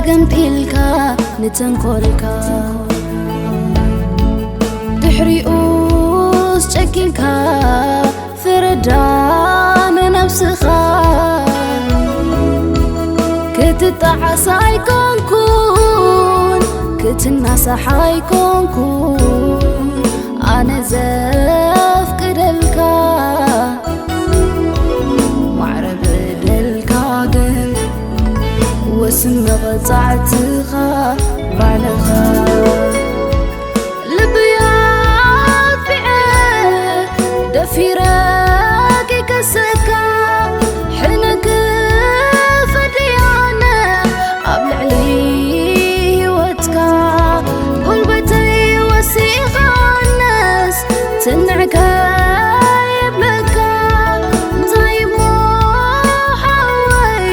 ገምጢልካ ንተንኮልካ ድሕሪኡስ ጨኪንካ ፍረዳ ንነብስኻ ክትጣዓስ ኣይኮንኩን ክትናሳሕ ኣይኮንኩን ኣነ ዘፍቅደልካ ማዕረ በደልካ ግን ወስን መቐጻዕትኻ ባዕልኻ ልብይ ኣጥፊዐ ደፊረ ክከሰካ ሕነ ክፈድያነ ኣብ ልዕሊ ህይወትካ ጉልበተይ ወሲኻ ኣነስ ትንዕከ የብለካ እንታይ እሞ ሓወይ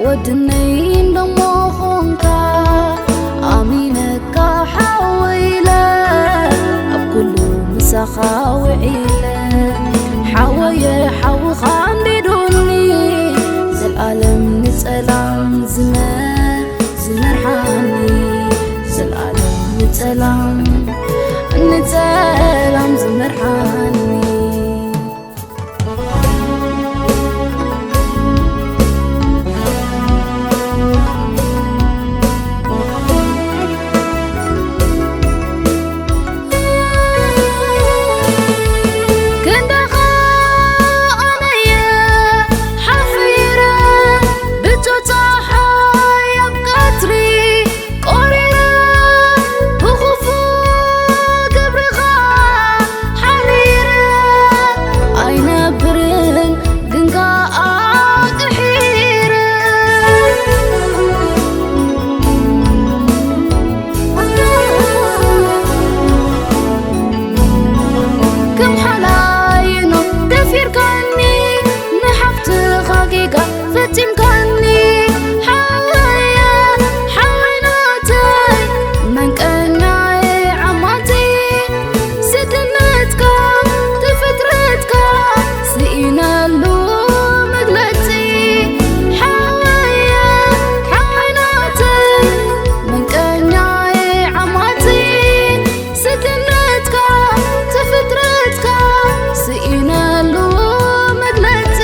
ወድነይ እንደሞ ኾንካ ኣሚነካ ሓወይ ኢለ ኣብ ኩሉ ምሳኻ ውዒለ ሓወየ ሓውኻ ኣንዲዱኒ ዘልኣለም ንጸላም ዝመ ዝመርሓኒ ዘልኣለም ንጸላም ንጸላም ዝመርሓኒ ክንዳኻ ኣነየ ሓፊረ ብጮ ጸሓይ ኣብ ቀትሪ ቆሪረ ብኽፉእ ግብርኻ ሓሪረ ኣይነብርን ግን ከኣ ቅሒረ ከም ሓላይኖ ደፊርካኒ ንሓፍትኻ ጌጋ ፈጺምካኒ ሓወየ ሓወይ ናተይ መንቀኛየ ዓማተይ ስድነትካ ተፈጥረትካ ስኢነሉ መግለጺ ሓወየ ሓወይ ናተይ መንቀኛየ ዓማተይ ስድነትካ ተፈጥረትካ ስኢነሉ መግለጺ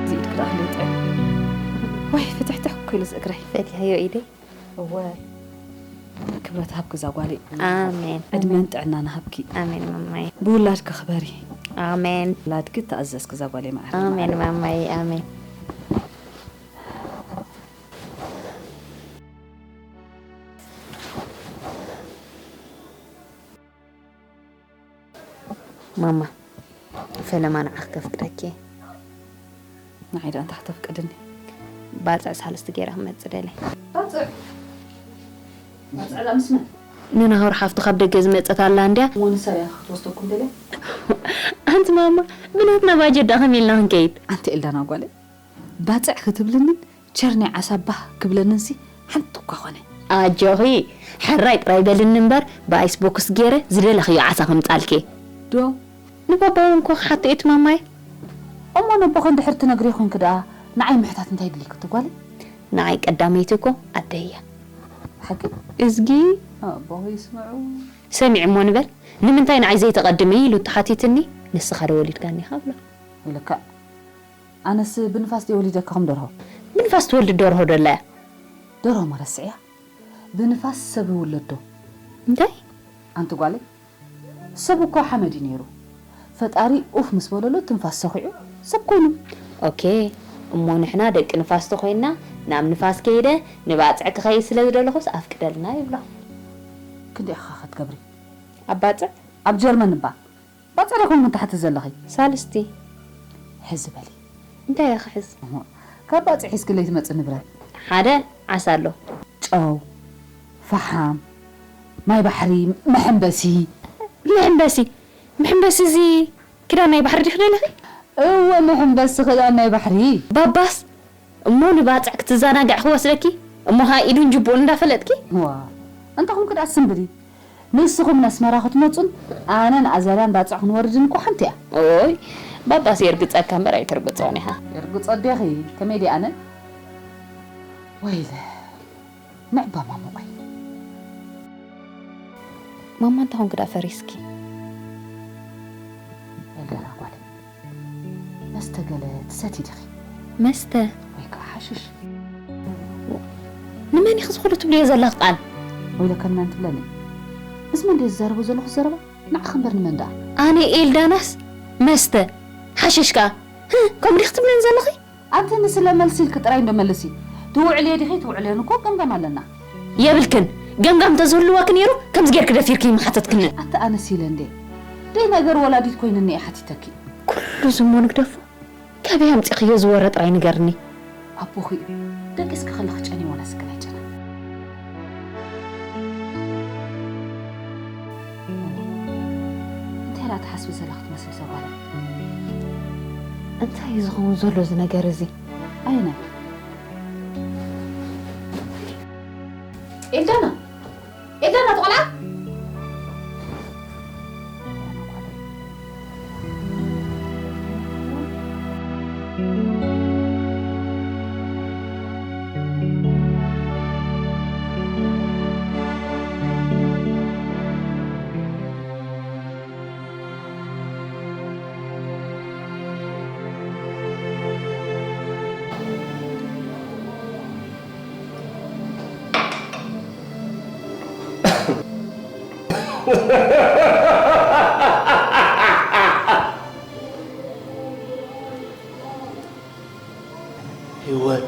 እዚ ኢድኪ ደኣ ክልጥዕ። ወይ ፍትሕትሕ እኮ ኢሉ ዝእግረይ። ፈቲሐዮ ኢደይ። እወ። ክብረት ሃብኪ እዛ ጓለይ። ኣሜን። ዕድመን ጥዕናን ሃብኪ። ኣሜን ማማይ። ብውላድኪ ክበሪ። ኣሜን። ውላድኪ ተኣዘዝኪ እዛ ጓለይ መዓረይ ኣሜን መዓረይ። ማማይ ኣሜን። ማማ፣ ፈለማ ንዓኺ ከፍቅደኪ እየ። ንዓይ ደኣ እንታይ ክተፍቅድኒ? ባጽዕ ሳልስቲ ገይረ ክመጽእ ደልየ። ባጽዕ? ባጽዕ ደኣ ምስ መን? ንናሆር ሓፍቱ ካብ ደገ ዝመጸት ኣላ እንድያ። እሞ ንሳ ድያ ክትወስደኩም ደልያ? ኣንቲ ማማ፣ ብናትና ባጀት ደኣ ከመይ ኢልና ክንከይድ? ኣንቲ ኤልዳና ጓለይ፣ ባጽዕ ክትብልንን ቸር ናይ ዓሳ ባህ ክብለንንሲ ሓንቲ እኳ ኾነ። ኣጆኺ፣ ሕራይ ጥራይ በልኒ እምበር፣ ብኣይስ ቦክስ ገይረ ዝደለኽዮ ዓሳ ከምጻልኪ። ዶ? ንባባ እውን እኮ ክሓቶ እየ እቲ ማማይ። እሞ ነቦኺ እንድሕር ትነግርዮ ኮንኪ ደኣ፣ ንዓይ ምሕታት እንታይ የድልየኪ እቲ ጓለይ? ንዓይ ቀዳመይቲ እኮ ኣደይ እያ። ሓቂ? እዝጊ? ኣቦኺ ይስምዑ። ሰሚዑ እሞ ንበል፣ ንምንታይ ንዓይ ዘይተቐድሚ ኢሉ ተሓቲትኒ፣ ንስኻ ዶ ወሊድካኒ ኢኻ እብሎ። ልክዕ። ኣነስ ብንፋስ ድየ ወሊደካኹም ደርሆ? ብንፋስ ትወልድ ደርሆ ዶ ኣላ እያ? ደርሆ መረስዕያ። ብንፋስ ሰብ ይውለድ ዶ? እንታይ? ኣንቲ ጓለይ፣ ሰብ እኮ ሓመድ እዩ ነይሩ። ፈጣሪ ኡፍ ምስ በለሉ ትንፋስ ሰኺዑ ሰብ ኮይኑ። ኦኬ፣ እሞ ንሕና ደቂ ንፋስ ተኾይንና ናብ ንፋስ ከይደ ንባጽዕ ክኸይድ ስለ ዝደለኹስ ኣፍቅደልና ይብሎ። ክንደይ ኢኻ ክትገብሪ? ኣብ ባጽዕ? ኣብ ጀርመን እባ። ባጽዕ ዶ ይኮን ትሓቲ ዘለኺ? ሳልስቲ። ሕዚ በሊ። እንታይ ኢኻ ክሕዝ? ካብ ባፅዕ ሒዝክለይ ትመፅእ ንብረት። ሓደ ዓሳ ኣሎ። ጨው፣ ፈሓም፣ ማይ ባሕሪ፣ መሐንበሲ። መሐንበሲ? መሐንበሲ እዚ ክዳን ናይ ባሕሪ ዲኺ ደለኺ? እወ መሐንበሲ ክዳን ናይ ባሕሪ። ባባስ እሞ ንባፅዕ ክትዘናግዕ ክወስደኪ እሞ ኸዓ ኢዱን ጅቡኡን እንዳፈለጥኪ። ዋ እንተኹም ክድኣ ስምብዲ ንስኹም ነስመራ ክትመፁን ኣነን ኣዛልያን ባፅዕ ክንወርድን እኮ ሓንቲ እያ። ኦይ ባባስ የርግፀካ እምበር ኣይተርግፆን ኢኻ። የርግፆ ዴኺ ከመይ ዲኣነ ወይለ ምዕባ ማሙቐይ። ማማ እንታይ ኾንኪ ደኣ ፈሪስኪ? ኤልዳና ጓለይ መስተ ገለ ትሰቲ ዲኺ? መስተ? ወይ ከዓ ሓሽሽ? ንመን ኢኺ ዝኹሉ ትብልዮ ዘለኺ ቃል? ወይለከ ንመን ትብለኒ? ምስ መን ድየ ዝዛረቦ ዘለኹ ዘረባ? ንዓኺ እምበር ንመን ደኣ? ኣነ ኤልዳናስ መስተ ሓሽሽ ከዓ? ከምኡ ዲኺ ትብለኒ ዘለኺ? ኣንቲ ንስለ መልሲ ኢልኪ ጥራይ እንዶ መልሲ። ትውዕልዮ ዲኺ ትውዕልዮን እኮ ገምጋም ኣለና። የብልክን። ገምጋም እንተዝህልወኪ ነይሩ ከምዚ ጌርኪ ደፊርኪ ምሓተትክኒ። ኣቲ ኣነስ ኢለ እንዴ ደይ ነገር ወላዲት ኮይንኒ እየ ሓቲተኪ። ኩሉ እዚ እሞ ንግደፎ። ካበይ ኣምፂኽዮ እዚ ወረ ጥራይ ንገርኒ። ኣቦኺ እዩ። ደቂስኪ ከለኺ ጨንዩ ዋላ ስክን ኣይጨነን። እንታይ ደኣ ትሓስቢ ዘለኺ ትመስሊ እዛ ጓለይ? እንታይ እዩ ዝኸውን ዘሎ እዚ ነገር እዚ? ኣየናይ? ኤልዳና! ኤልዳና እቲ ቆልዓ! ህይወት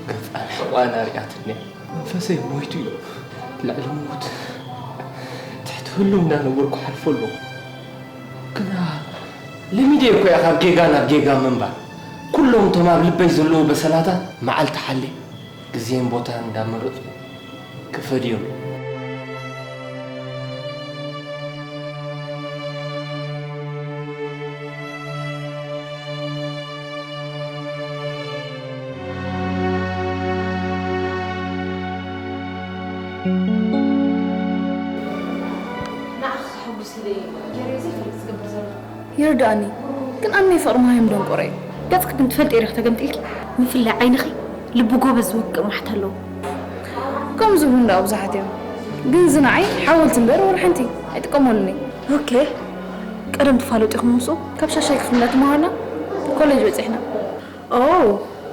ገጻ ሕቖኣን ኣርያትኒ። መንፈሰይ ሞይቱ እዩ። ልዕሊ ምዉት ትሕቲ ህልው እናነበርኩ ሓልፎ ኣለኹ። ግና ለሚደዮ እኮ እየ ካብ ጌጋ ናብ ጌጋ ምንባር። ኩሎም እቶም ኣብ ልበይ ዘለዉ በሰላታት መዓልቲ ሓልየ ግዜን ቦታን እንዳመረጽኩ ክፈድዮም እየ። ንዓኺ ከሐጉስ ኢለ እየ ገይረዮ ዘይፈልጥ ዝገብር ዘለኹ። ይርድኣኒ ግን ኣነ ናይ ፍቕሪ ማህዮም ደንቆሮ እየ። ገፅኪ ግን ትፈልጥዮ ዲኺ ተገምጢልኪ? ምፍላይ ዓይንኺ ልቢ ጎበዝ ዝወቅእ ማሕታ ኣለዎ። ከምዚ እውን ደኣ ብዙሓት እዮም ግን እዚ ንዓይ ሓወልቲ እምበር ወላ ሓንቲ ኣይጥቀመሉን እየ። ኦኬ ቀደም ትፋለጡ ኢኹም ምስኡ? ካብ ሻሻይ ክፍሊ እንዳተመሃርና ኮሌጅ በፂሕና። ኦው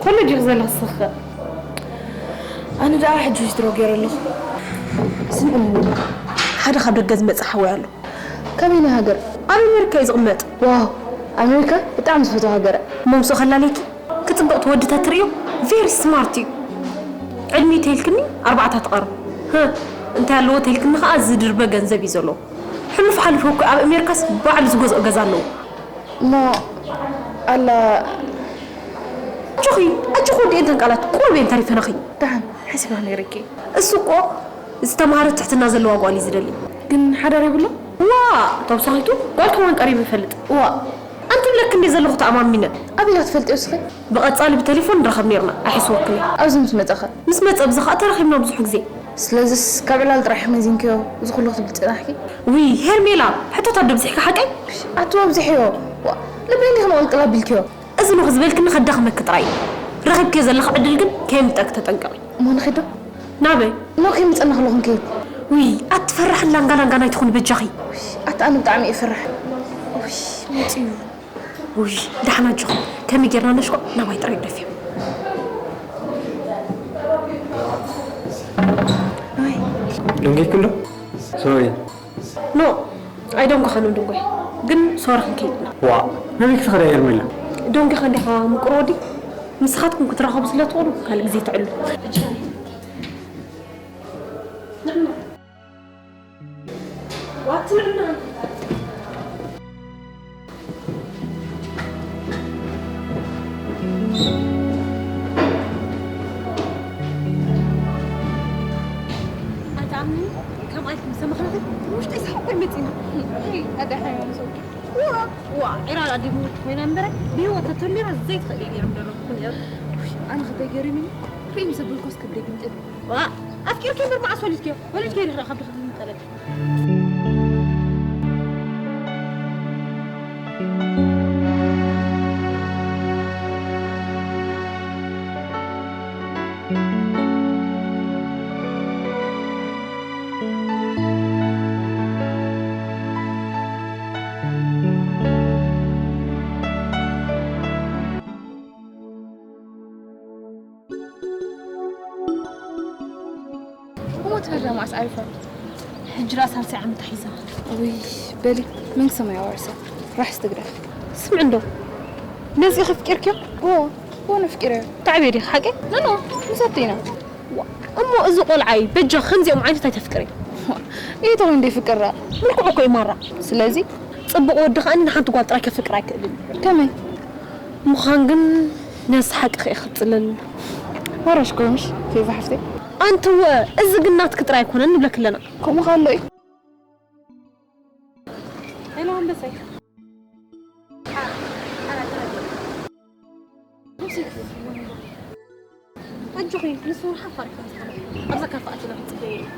ኮለጅ ኢኺ ዘለኺ ንስኺኸ? ኣነ ደኣ ሕጂ ዊዝድሮ ገይረ ኣለኹ። ስምዕኒ ሓደ ካብ ደገ ዝመጽእ ሓወይ ኣሎ። ካበየናይ ሃገር? ኣብ ኣሜሪካ እዩ ዝቕመጥ። ዋው ኣሜሪካ ብጣዕሚ ዝፈትዋ ሃገር እያ። እሞ ምስኡ ከላልየኪ ክጽብቕ እቲ ወዲ ተትርእዮ very smart እዩ። ዕድሚኡ ተይልክኒ ኣርባዕተ ትቐርብ። ህ እንታይ ኣለዎ ተይልክኒ ከኣ ዝድርበ ገንዘብ እዩ ዘለዎ። ሕሉፍ ሓሊፉ እኮ ኣብ ኣሜሪካስ ባዕሉ ዝገዝኦ ገዛ ኣለዎ። እሞ ኣላ ኣጆኺ ኣጆኺ ወዲኤ እንተን ቃላት ቁሩብ እየን ተሪፈናኺ። ደሓን ሓሲበ ክነግረኪ እየ። እሱ እኮ ዝተምሃረት ትሕትና ዘለዋ ጓል እዩ ዝደሊ። ግን ሓዳር የብሉን? ዋእ ተውሳኺቱ ጓል ከማን ቀሪቡ ይፈልጥ። ዋእ ኣንቲ ብለኪ እንድየ ዘለኹ ተኣማሚነ። ኣበይ ኢኺ ትፈልጥዮ እስኺ? ብቐጻሊ ብቴሌፎን ንራኸብ ኔርና ኣይሕስወክን እየ። ኣብዚ ምስ መጸ ኸ? ምስ መጸ ብዚ ኸኣ ተራኺብና ብዙሕ ግዜ። ስለዝስ ካብ ዕላል ጥራሕ ኢኺ መዚንክዮ እዚ ኩሉ ክትብሊ ጸናሕኪ? ውይ ሄርሜላ ሕቶታት ዶ ኣብዚሕኪ ሓቀይ? ኣቲ ኣብዚሕዮ ዋእ ልበይ እንዲኺ መቐልቅል ኣቢልክዮ። እዚ ኖኽ ዝበልክኒ ከዳኽመኪ ጥራይ እዩ። ረኺብክዮ ዘለኺ ዕድል ግን ከየምልጠኪ ተጠንቀቒ። እሞ ንኺድ ዶ? ናበይ? ኖ ከይምጸና ከለኹ ንከይድ። ውይ ኣቲ ፈራሕን ላንጋ ላንጋን ኣይትኹኒ በጃኺ። ኣቲ ኣነ ብጣዕሚ እየ ፈራሕ። ውይ መጺኡ። ውይ ደሓን ኣጆኺ ከመይ ጌርና ነሽኮ ናባይ ጥራይ ግደፍዮ። ደንጊኩም ዶ? ሶሪ ኖ ኣይደንጎኻን ም ድንጎይ ግን ሶሪ ክንከይድ ኢና። ዋእ ናበይ ክትኸዳ ሄርሜላ? ደንጊኻ እንዲኻ ምቁር ወዲ ንስኻትኩም ክትራኸቡ ስለ ትኽእሉ ካልእ ግዜ ትዕሉ። ዋት ንዕና ኣንተ ኣምኒ ከም ኣይኩም ሰማኽናት ውሽጢ ሳሕቆ ይመጽእኒ። ኣዳሓዮም ሰውኪ። ዋ ዒራ ኣዲሙ ኮይና እምበረ ብህይወት ተተሚራ ዘይትኽእል እየ ገይሮም ደረብኩ ነይሩ። ኣነ ክደገሪምኒ ሪም ዘብልኮስ ክብደይ ግምጥል። ዋ ኣፍቂርኪ እምበር መዓስ ወሊድኪዮ? ወሊድኪዮ ዲኺ ካብ ድኽዲ ጠለብ። እሞ ትበላ መዓስ ዓሪፋ? ሕጂ ደኣ ሳልሳይ ዓመታ ሒዛ። ውይ በሊ፣ መንግስተ ሰማይ ኣዋርሳ። ራሕ ስትግደፍ። ስምዒ እንዶ፣ ነዚ ኢኺ ኣፍቂርክዮ? እዎ፣ እዎ ነፍቂረዮ። ተዓብዮ ዲኺ ሓቂ? ኖ፣ ኖ፣ ምሳተይ ኢና። ዋ፣ እሞ እዚ ቆልዓ እዩ። በጃ ከምዚኦም ዓይነት ኣይተፍቅሪ። ኢቶ እንደ ፍቅራ። ምልኩዕ እኮ እዩ ማራ። ስለዚ ጽቡቕ ወዲ ከኣ ንሓንቲ ጓል ጥራይ ከፍቅር ኣይክእልን። ከመይ? ምዃን ግን ነዚ ሓቂ ከ ይኽጽለሉ። ወራሽ ኮምሽ፣ ፌዛ ሓፍተይ። ኣንትወ፣ እዚ ግን ናትኪ ጥራይ ኣይኮነን ንብለኪ ኣለና። ከምኡ ከሎ እዩ። ሄሎ ኣንበሳይ። ኣጆኺ፣ ንሱ ሓፋር ከም ዝኾነ ኣብዛ ካፈ ኣቲና ክንጽበዮ ኢና።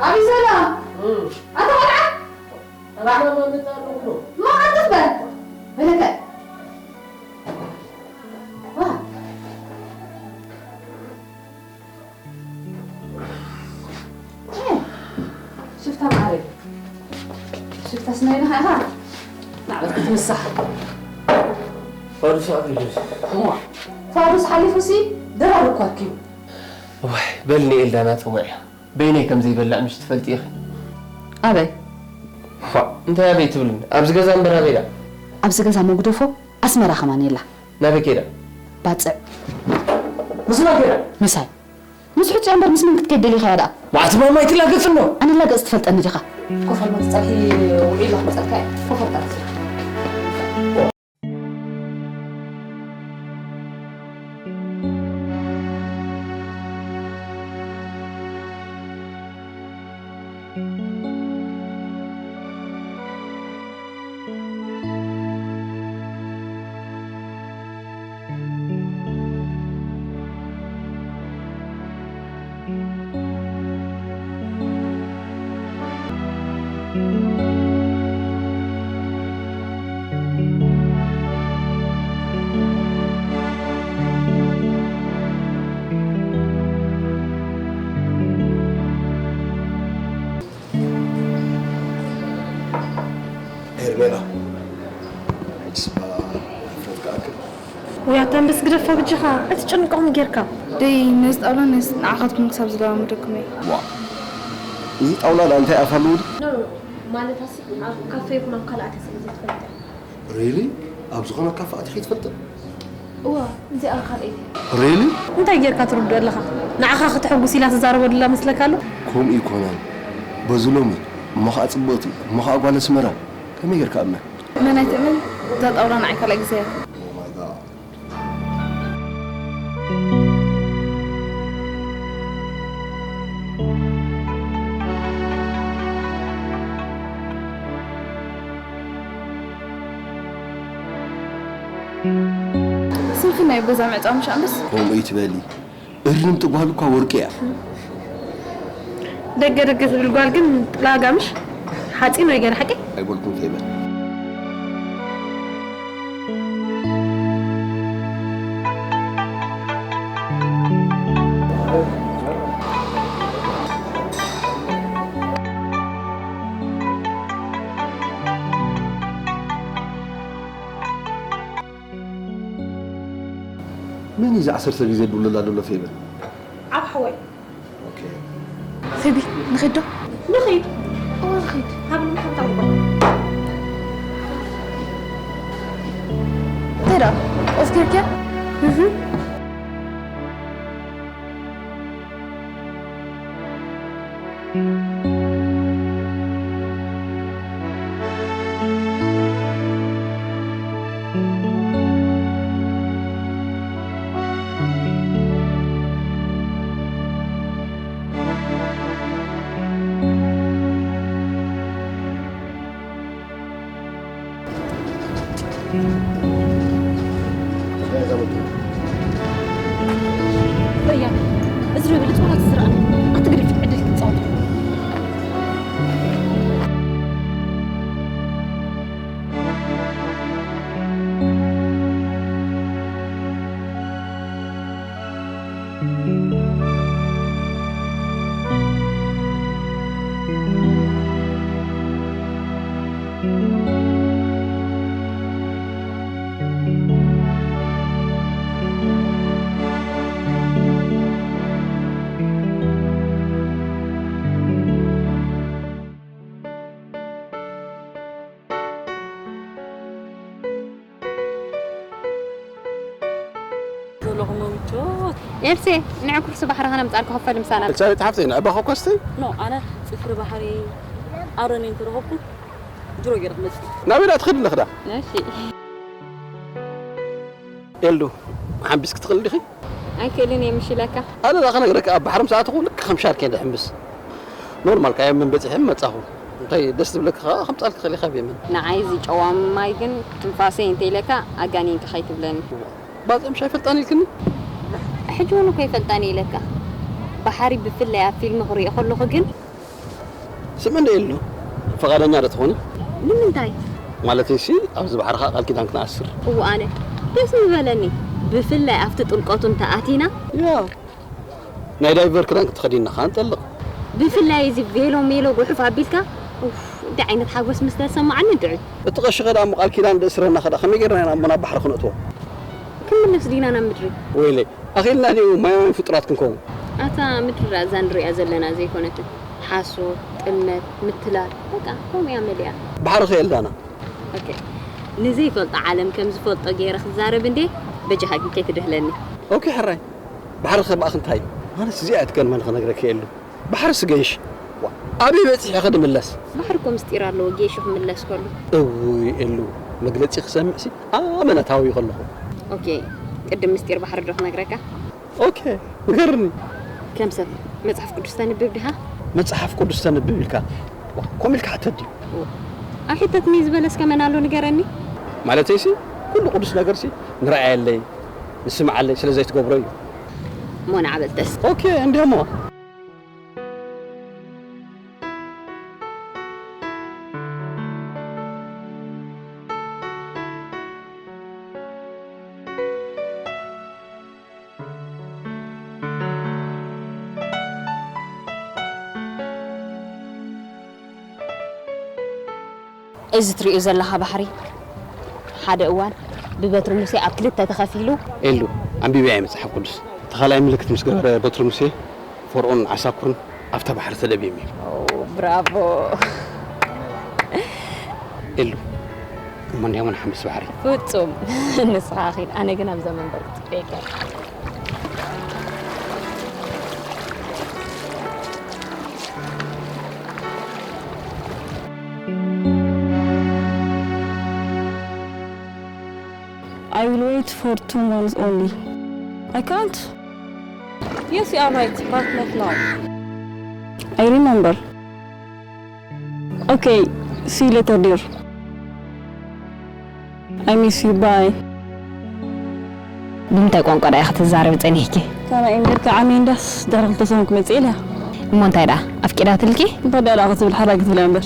ኣቢይ ሰላም! እም። ኣታ ቆልዓ! ራሕማ መምጣ ኣለኹ። ማ ቀልጥፍ በል! በለከ! ዋ! እ! ሽፍታ ማዕረይ። ሽፍታ ስናይና ኢኻ? ናዕበ ክትምሳሕ። ፋዱስ ኣኺሉ። እሞ፣ ፋዱስ ሓሊፉሲ ድራር እኮ ኣኪቡ። ዋይ፣ በልኒ ኤልዳና ጽውዕያ። በይነይ ከም ዘይበልዕ ምሽ ትፈልጢ ኢኺ። ኣበይ? ኳ፣ እንታይ ኣበይ ትብልኒ? ኣብዚ ገዛ እምበር ኣበይ ደኣ? ኣብዚ ገዛ መጉደፎ ኣስመራ ከማን የላ። ናበይ ከይዳ? ባጽዕ። ምስ መን ከይዳ? ምሳይ። ምስ ሕጹያ እምበር ምስ መን ክትከይድ ደሊኻ እያ ደኣ? ዋዕቲ ማማ ኣይትላገጽ እንዶ። ኣነ ላገጽ ትፈልጠኒ ዲኻ? ኮፈል መትጸርሒ ውዒላ መጸርካ እያ። ኮፈል ጣልሲ። ሄርሜላ፣ ሕጂ ስባ ፍረድ ክኣክል። ወይ ኣታ ኣንበስ ግደፋ ብጅኻ፣ ኣይትጨንቆም ጌርካ። ደይ፣ ነዚ ጣውላ ነዚ ንዓኻትኩም ክሳብ ዝለማመደኩም እየ። ዋ፣ እዚ ጣውላ ደኣ እንታይ ኣፍ ኣለዎ ድዩ? ኖ፣ ኖ፣ ኖ። ማለት ኣሲ ኣብ ካፈ ይኹን ኣብ ካልእ ኣትያ ስለ ዘይትፈልጥ እያ። ሪሊ? ኣብ ዝኾነ ካፈ ኣቲኺ ትፈልጥ? እዋ፣ እዚኣ ካልኣይቲ። ሪሊ? እንታይ ጌርካ ትርድኦ ኣለኻ? ንዓኻ ከተሐጉስ ኢላ ትዛረቦ ድላ መስለካ ኣሎ? ከምኡ ይኮነን። በዚ ሎሚ እሞ ኸዓ ጽብቕቲ እሞ ኸዓ ጓል ኣስመራ ከመይ ጌርካ እመ መን ኣይትእመን? እዛ ጣውላ ንዓይ ካልኣይ ግዜ እያ። ስንፍና እዩ በዛ ምዕጻው ምሽ ኣንበስ። ከምኡ ይትበሊ። እርምቲ ጓል እኳ ወርቂ እያ። ደገ ደገ ትብል ጓል ግን ጥላጋ ምሽ ሓፂን ወይ ገለ ሓቂ። ኣይበልኩም ከይበል። መን እዩ እዚ ዓሰርተ ግዜ ድውለላ ዘሎ ፌበን? ዓብ ሓወይ። ኦኬ። ፌቢ ንኺድ ዶ? ንኺድ። እወ ንኺድ። ሃብኒ ሓንታ እኮ። እንታይ ደኣ? ኦፍ ኬርኪያ? በያ እዚ ዶ ብልጽ ወላ ትስራእ ኣትግድፍ ዕድል ክትጻወት። ዘለኹሞ ምቾት። ኤልሴ፣ ንዕ ኩርሲ ባሕሪ ከነምጻልካ ክፈል ምሳና። ኤልሳቤጥ ሓፍተይ፣ ንዕባኹ ከስተይ? ኖ፣ ኣነ ጽፍሪ ባሕሪ ኣረኒ እንተረኸብኩ ጅሮ ገይረ ክመጽእ። ናበይ ደኣ ትኸዲ ኣለኺ ደኣ? እሺ። ኤልዱ፣ ሓምቢስ ክትኽእል ዲኺ? ኣይክእልን እየ ምሽ ኢለካ። ኣነ ደኣ ክነግረካ፣ ኣብ ባሕሪ ምስ ኣተኹ ልክዕ ከም ሻርክ እየ ዝሕምብስ። ኖርማል፣ ካብ የመን በጺሐ መጻኹ። እንታይ ደስ ዝብለካ ከኣ ከምጻልኪ ክእል እየ ካብ የመን። ንዓይ እዚ ጨዋ ማይ ግን ትንፋሰይ እንተ ኢለካ ኣጋኒንካ ከይትብለኒ። ባጽዕ ምሽ ኣይፈልጣን ኢልክኒ? ሕጂ እውን እኮ ይፈልጣን እየ ኢለካ። ባሕሪ ብፍላይ ኣብ ፊልሚ ክሪኦ ከለኹ ግን ስምዒ እንዶ የሎ፣ ፈቓደኛ ዶ ትኾኒ? ንምንታይ? ማለተይሲ ኣብዚ ባሕሪ ከኣ ቃል ኪዳን ክንኣስር። እወ ኣነ ደስ ምበለኒ። ብፍላይ ኣብቲ ጥልቀቱ እንተ ኣቲና። ያ፣ ናይ ዳይቨር ክዳን ክትኸዲና ከኣ ንጠልቕ። ብፍላይ እዚ ቬሎ ሜሎ ጉሑፍ ኣቢልካ፣ ኡፍ፣ እንታይ ዓይነት ሓጎስ ምስ ተሰማዓኒ ጥዑይ። እቲ ቀሺ ከ ደኣ እሞ ቃል ኪዳን ደእስረና ከ ደኣ ከመይ ጌርና ኢና እሞ ናብ ባሕሪ ክነእትዎ? ክንምለስ ዲና ናብ ምድሪ? ወይለይ፣ ኣኺልና ድዩ ማያውያን ፍጡራት ክንከውን? ኣታ ምድሪ ደኣ እዛ ንሪኣ ዘለና ዘይኮነትን። ሓሶት፣ ጥልመት፣ ምትላል፣ በቃ ከምኡ እያ መሊኣ። ባሕሪ ከ ኤልዳና? ኦኬ። ንዘይፈልጦ ዓለም ከም ዝፈልጦ ገይረ ክዛረብ እንዴ፣ በጃኻ ግን ከይትድህለኒ። ኦኬ ሕራይ። ባሕሪ ከ ብኣኽ እንታይ እዩ? ኣነስ እዚኣ እያ ትገርመኒ ክነግረኪ የሉ። ባሕርስ ገይሽ? ዋ፣ ኣበይ በጺሐ ከ ድምለስ? ባሕሪ እኮ ምስጢር ኣለዎ፣ ጌሹ ክምለስ ከሉ። እውይ ኤሉ፣ መግለጺ ክሰምዕሲ ኣመና ታውዩ ከለኹ። ኦኬ፣ ቅድም ምስጢር ባሕሪ ዶ ክነግረካ? ኦኬ፣ ንገርኒ። ከም ሰብ መጽሓፍ ቅዱስ ተንብብ ዲኻ? መጽሓፍ ቅዱስ ተንብብ ኢልካ? ዋ፣ ከምኡ ኢልካ ሕተት ድዩ? ኣይሕተትኒ ዝበለ እስከ መን ኣሎ ንገረኒ? ማለተይሲ፣ ኩሉ ቅዱስ ነገርሲ ንርኣየለይ፣ ንስምዓለይ ስለ ዘይትገብሮ እዩ። እሞ ንዓ በል ተስ። ኦኬ፣ እንዲያሞ። እዚ ትሪኦ ዘለኻ ባሕሪ ሓደ እዋን ብበትሪ ሙሴ ኣብ ክልተ ተኸፊሉ። ኤሉ፣ ኣንቢበያ መጽሓፍ ቅዱስ። እቲ ካልኣይ ምልክት ምስ ገበረ በትሪ ሙሴ፣ ፈርኦን ዓሳኩርን ኣብታ ባሕሪ ተደብዮም እዮም። ኦ፣ ብራቮ። ኤሉ፣ እሞ እንዲያውም ንሓምስ ባሕሪ። ፍጹም። ንስኻ ኺድ፣ ኣነ ግን ኣብዛ መንበር ክጽበየካ። I will wait for two months only. I can't. Yes, you are right, but not now. I remember. Okay, see you later, dear. I miss you. Bye. ብምንታይ ቋንቋ ደኣ ኢኺ ትዛረቢ ጸኒሕኪ? ካና ኢንደርካ ዓመይ እንዳስ ዳር ክልተ ሰሙን ክመጽእ ኢለ። እሞ እንታይ ደኣ ኣፍቂዳትልኪ? እንታይ ደኣ ክትብል ሓራጊት ኢላ እምበር።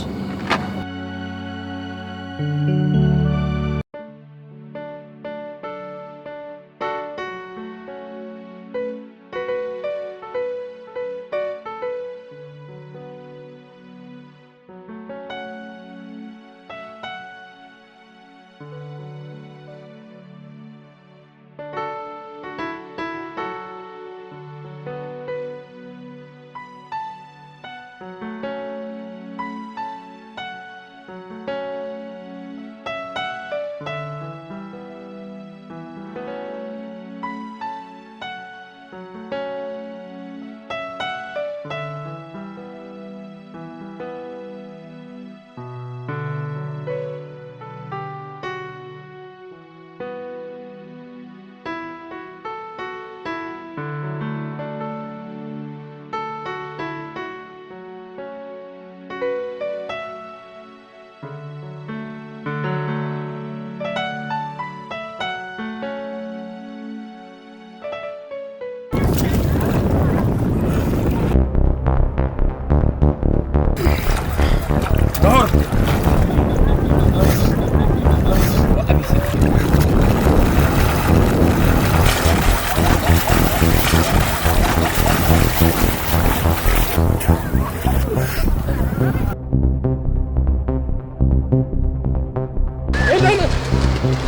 ኤልዳና!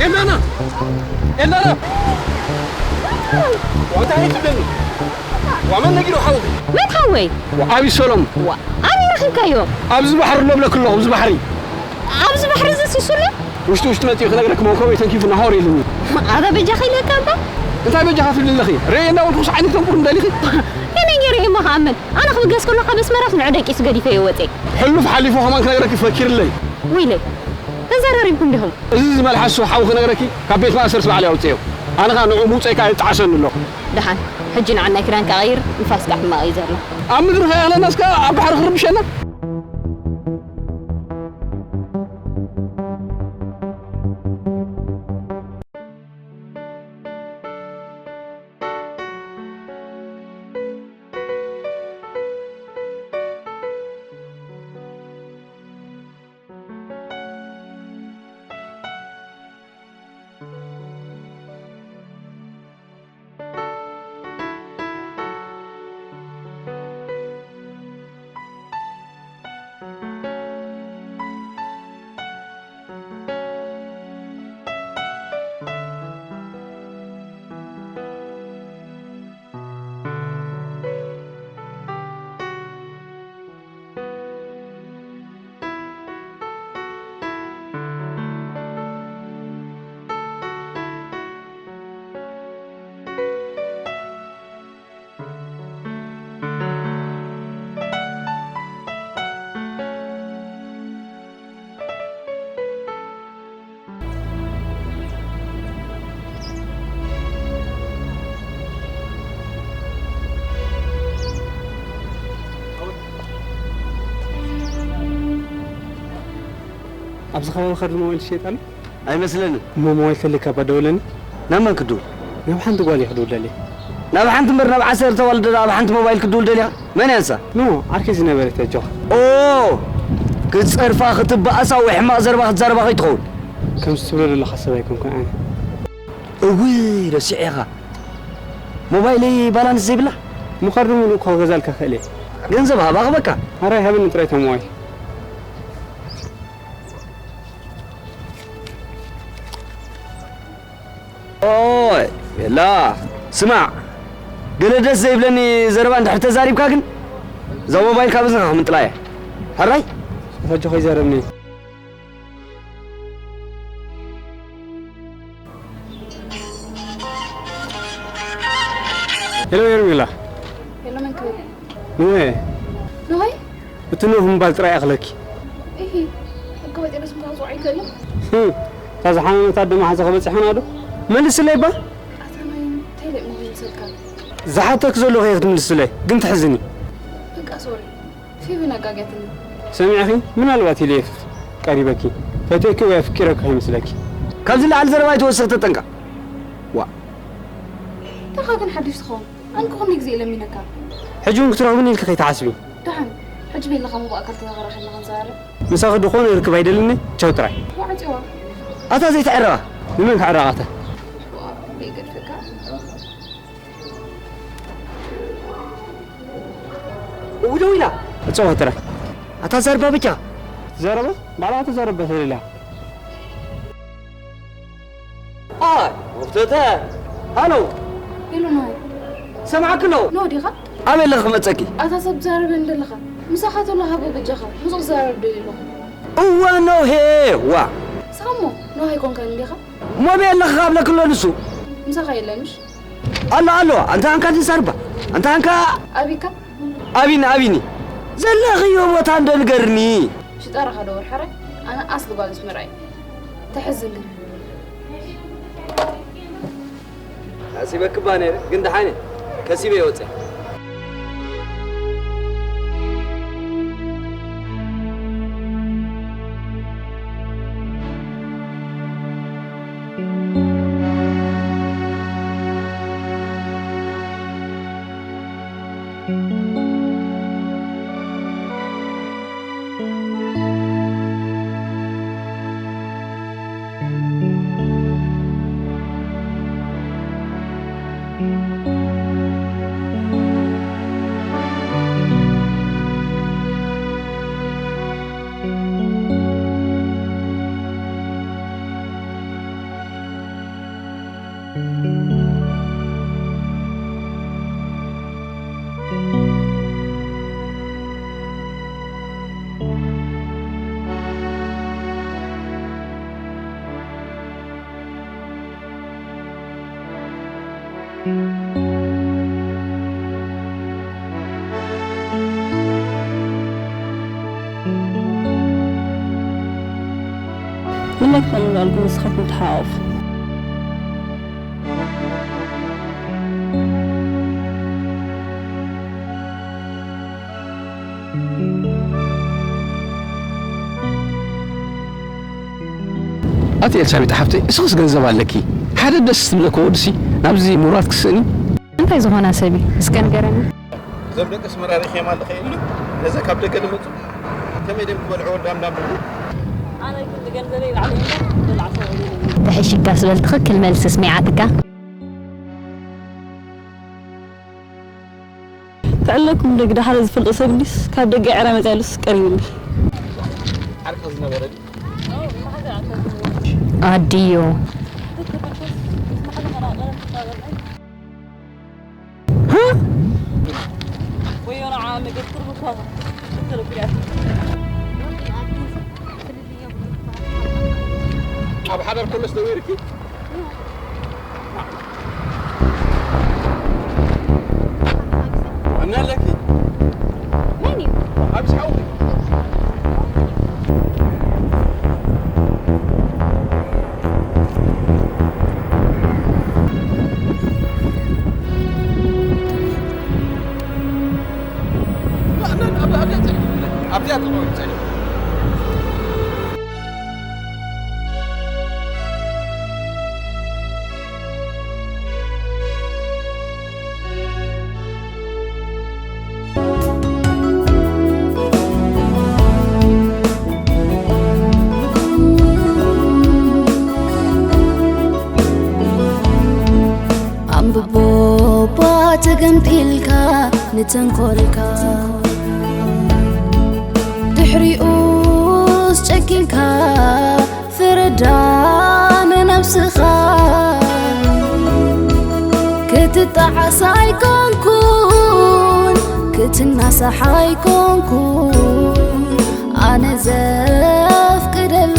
ኤልዳና! ኤልዳና! ዋንታ ሄድ ትብለኒ? ዋመን ነጊሩ ሓውኺ? መን ሓወይ? ወዓቢ ሰሎም። ኣበይ ረኺብካዮ? ኣብዚ ባሕሪ ኣሎ ብለክ ኣለኹ፣ ኣብዚ ባሕሪ። ኣብዚ ባሕሪ እዚ ሲሱለ? ውሽጢ ውሽጢ መፂኡ ክነግረክ መውከበይ ተንኪፉ ናሆር ኢሉኒ። ኣታ በጃኻ ኢለካ እባ። እንታይ በጃኻ ትብሊ ኣለኺ? ርኤ እንዳበልኩ ሰዓኒ ክተንቁር እንደሊኺ? ከመይ ገይረ እየ እሞ ክኣምን? ኣነ ክብገስ ከለኹ ካብ ኣስመራ ንዑ ደቂሱ ገዲፈዮ ወፅየ። ሕሉፍ ሓሊፉ ከማን ክነግረኪ ፈኪርለይ። ወይለይ ተዘራሪብኩም ዲኹም? እዚ ዝመልሓሱ ሓው ክነግረኪ ካብ ቤት ማእሰርስ ባዕለይ ኣውፅኤዮ። ኣነ ኸኣ ንዑ ምውፀይ ከኣ የጣዕሰኒ ኣሎ። ደሓን ሕጂ ንዓናይ ክዳንካ ቀይር ንፋስ ከኣ ሕማቕ እዩ ዘሎ። ኣብ ምድሪ ከየቕለናስ ከኣ ኣብ ባሕሪ ክርብሸና። ኣብዚ ከባቢ ከርዲ ሞባይል ዝሸየጥ ኣሎ? ኣይመስለንን። እሞ ሞባይል ተልካ እባ ደውለኒ። ናብ መን ክድውል? ናብ ሓንቲ ጓል እየ ክድውል ደልየ። ናብ ሓንቲ እምበር ናብ ዓሰርተ ዋልዶ ደኣ ኣብ ሓንቲ ሞባይል ክድውል ደሊኻ? መን እያ ንሳ? ኖ፣ ዓርከይ ዝነበረት እያ ኣጆኻ። ኦ! ክትጸርፋ፣ ክትበኣሳ ወይ ሕማቕ ዘረባ ክትዛረባ ከይትኸውን። ከምዚ ትብሎ ዘለኻ ሰብ ኣይኮንኩን ኣነ። እውይ ረሲዐኻ። ሞባይለይ ባላንስ ዘይብላ? እሞ ካርዲ ምሉእ እኮ ክገዛልካ ክእል እየ። ገንዘብ ሃባ ክበካ። ኣራይ ሃበኒ ጥራይ እታ ሞባይል። ኦይ ቤላ፣ ስማዕ፣ ገለ ደስ ዘይብለኒ ዘረባ እንድሕር ተዛሪብካ ግን እዛ ሞባይል ካብ እዝንኻ ክምንጥላ እየ። ሕራይ? ኣታ ኣጆኻ ይዛረብኒ። ሄሎ ሄርሜላ። ሄሎ መን ክብል? ንወየ። ንዋይ? እቲ ኖህ ምባል ጥራይ ኣኽለኪ። እሂ። ኣገባጢ ርእስ ምታን ጽዋዕ ይከሉ? ህም፣ እታ ዝሓመመት ኣደ መሓዛ ከበጺሓና ዶ? መልስለይ እባ። ኣታ ናይ እንታይ ለይ ምሆን ይሰልካ? ዝሓተክ ዘለኹ እየ ክትምልስለይ፣ ግን ትሕዝኒ። በቃ ሶሪ። ፊቢ ነጋጊያትኒ። ሰሚዕኺ? ምናልባት ኢለ እየ ቀሪበኪ። ፈትየኪ ወይ ኣፍቂረኪ ከይመስለኪ። ካብዚ ላዕሊ ዘረባ ኣይትወስኽ ተጠንቀቕ። ዋ። ታኻ ግን ሓዲሽ ትኸውን። ኣንኩ ኩሉ ግዜ ለሚነካ። ሕጂ እውን ክትረኽብኒ ኢልኪ ከይትሓስቢ። ደሓን። ሕጂ ቤለኻ ምባእ ካልተዛኸረ ከለኻ ንዛረብ። ምሳኺ ዝኾነ ርክብ ኣይደልኒ። ቻው ጥራይ። ዋዕፂዋ። ኣታ ዘይትዕረቓ። ንመን ክዕረቓ ኣታ? ዋ፣ ደይገድፈካ። እውደው ኢላ። እፀዋ ጥራይ። ኣታ ዘርባ ብቻ። ዘረባ? ባዕላ ተዘረበ ተለላ። ኣይ፣ ወፍተተ። ሃሎ። ሄሎ፣ ናይ። ሰማዕኪ ኣለኹ። ኖ ዲኻ? ኣበይ ኣለኺ ክመጸኪ? ኣታ ሰብ ትዛረበ እንደለኻ። ምሳኻ ተሎ ሃቦ በጃኻ። ምስኡ ክዛረብ ደልየ ኣለኹ። እዋ ኖሄ፣ ዋ። ንስኻ እሞ ኖህ ኣይኮንካን እንዲኻ? እሞ ኣበይ ኣለኺ ክብለኪ ኣሎ ንሱ። ምሳኻ የለን ምሽ? ኣሎ፣ ኣሎ። ኣንታ ሃንካ ድንሳርባ። ኣንታ ሃንካ ኣቢካ? ኣቢኒ፣ ኣቢኒ። ዘለኽዮ ቦታ እንዶ ንገርኒ። ሽጣራኻ ዶ ወርሓረ? ኣነ ኣስሊ ጓል ኣስመራ እየ። ተሕዝን ግን። ሓሲበክባ ነይረ፣ ግን ደሓን እየ። ከሲበ እየ ወፅየ። ምነይ ክኾኑ ዳልኩም ንስኻትኩም ተሓቋቑፉ። ኣቲ ኤልሳቤጥ ሓፍተይ፣ እስኽስ ገንዘብ ኣለኪ። ሓደ ደስ ዝብለኪ ወድሲ ናብዚ ሙራት ክስእኒ። እንታይ ዝኾና ሰብ እዩ? እስከ ንገረኒ። እዞም ደቂ ኣስመራ ርኢኸዮም ኣለኺ ኢሉ ነዛ ካብ ደገ ዝመጹ ከመይ ድዮም ዝበልዕዎ ዳም ዳም ይብሉ። ኣነ ግን ንገንዘበይ ባዕለይ እምበር ክበልዓ ሰብ ኣይደልን። ተሕሺግካስ በል ትኽክል መልሲ ኣስሚዓትካ። ተዕለኩም ደግ ዳሕረ ዝፈልጦ ሰብ እንዲስ ካብ ደገ ዕረ መጽያ ኢሉስ ቀሪቡኒ። ዓርኪ ዝነበረ ድዩ? ኣድዮ። ወዮ ንዓ መገድ ትርጉ እኳ ኣብ ሓዳር ከሎስ ደዊርኪ? ኣና ኣለኪ? መን እዩ? ኣብዚ ሓውኺ። ኣብዚኣ ጥቕሚ ጸኒሑ። ኣንብቦ እባ ተገምጢልካ ንተንኮልካ፣ ድሕሪኡስ ጨኪንካ ፍረዳ ንነብስኻ። ክትጠዓስ ኣይኮንኩን ክትናሳሕ ኣይኮንኩን ኣነ ዘፍቅደላ